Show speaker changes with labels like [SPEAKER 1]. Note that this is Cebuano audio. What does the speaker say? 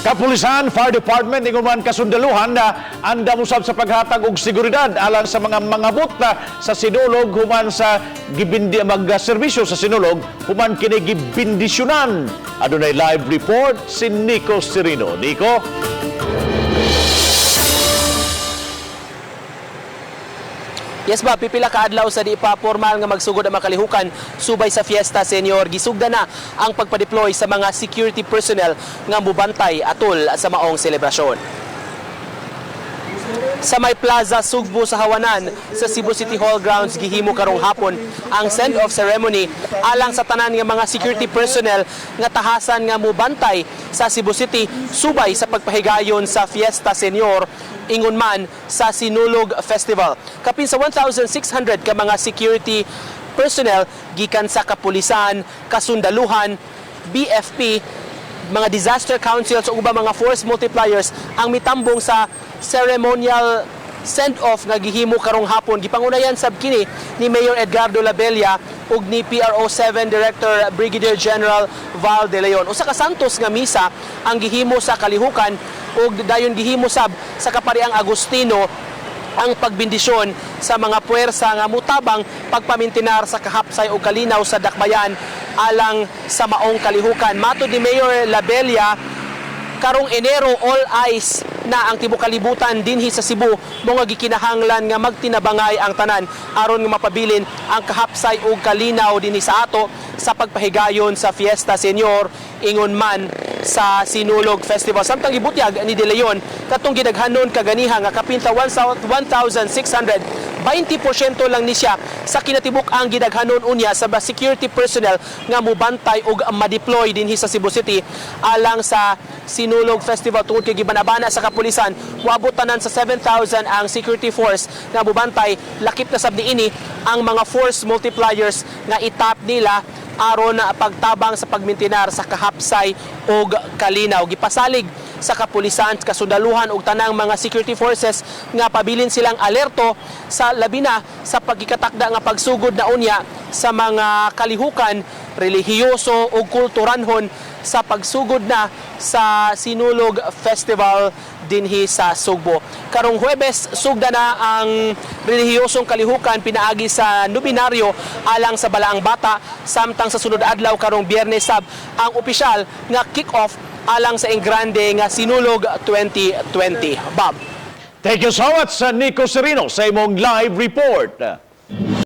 [SPEAKER 1] Kapulisan, Fire Department, ingon man kasundaluhan na andam usab sa paghatag og seguridad alang sa mga mangabot na sa Sinulog human sa gibindi magserbisyo sa Sinulog human kini gibindisyonan. Adunay live report si Nico Serino. Nico?
[SPEAKER 2] Yes ba, pipila ka adlaw sa di pa formal nga magsugod ang makalihukan subay sa Fiesta Senior. Gisugda na ang pagpa-deploy sa mga security personnel nga mubantay atol sa maong selebrasyon. Sa may Plaza Sugbo sa Hawanan sa Cebu City Hall grounds, gihimo karong hapon ang send-off ceremony alang sa tanan nga mga security personnel nga tahasan nga mubantay sa Cebu City subay sa pagpahigayon sa Fiesta Senior ingon man sa Sinulog Festival. Kapin sa 1,600 ka mga security personnel gikan sa kapulisan, kasundaluhan, BFP, mga disaster councils ug ubang mga force multipliers ang mitambong sa ceremonial send-off nga gihimo karong hapon. Gipangunayan sab kini ni Mayor Edgardo Labella ug ni PRO 7 Director Brigadier General Val de Leon. Usa ka santos nga misa ang gihimo sa kalihukan ug dayon gihimo sab sa Kapariang Agustino ang pagbindisyon sa mga puwersa nga mutabang pagpamintinar sa kahapsay o kalinaw sa dakbayan alang sa maong kalihukan. Matod ni Mayor Labella, karong Enero, all eyes na ang tibuok kalibutan dinhi sa Cebu, mga gikinahanglan nga magtinabangay ang tanan aron nga mapabilin ang kahapsay ug kalinaw dinhi sa ato sa pagpahigayon sa Fiesta Senior ingon man sa Sinulog Festival. Samtang gibutyag ni De Leon katong gidaghanon kaganiha nga kapinta 1,600, 20% lang ni siya sa kinatibuk ang gidaghanon unya sa security personnel nga mubantay og ma-deploy dinhi sa Cebu City alang sa Sinulog Festival, tungod kay gibanabana sa kapulisan moabot tanan sa 7,000 ang security force nga mubantay, lakip na sab niini ang mga force multipliers nga itap nila aron na pagtabang sa pagmintinar sa kahapsay og kalinaw. Gipasalig sa kapulisan, kasundaluhan ug tanang mga security forces nga pabilin silang alerto sa labi na sa pagkikatakda nga pagsugod na unya sa mga kalihukan relihiyoso ug kulturanhon sa pagsugod na sa Sinulog Festival dinhi sa Sugbo. Karong Huwebes, sugda na ang relihiyosong kalihukan pinaagi sa nobinaryo alang sa Balaang Bata, samtang sa sunod adlaw karong Biyernes sab ang opisyal nga kick-off alang sa engrande nga Sinulog 2020. Bob.
[SPEAKER 1] Thank you so much, Nico Serino, sa imong live report.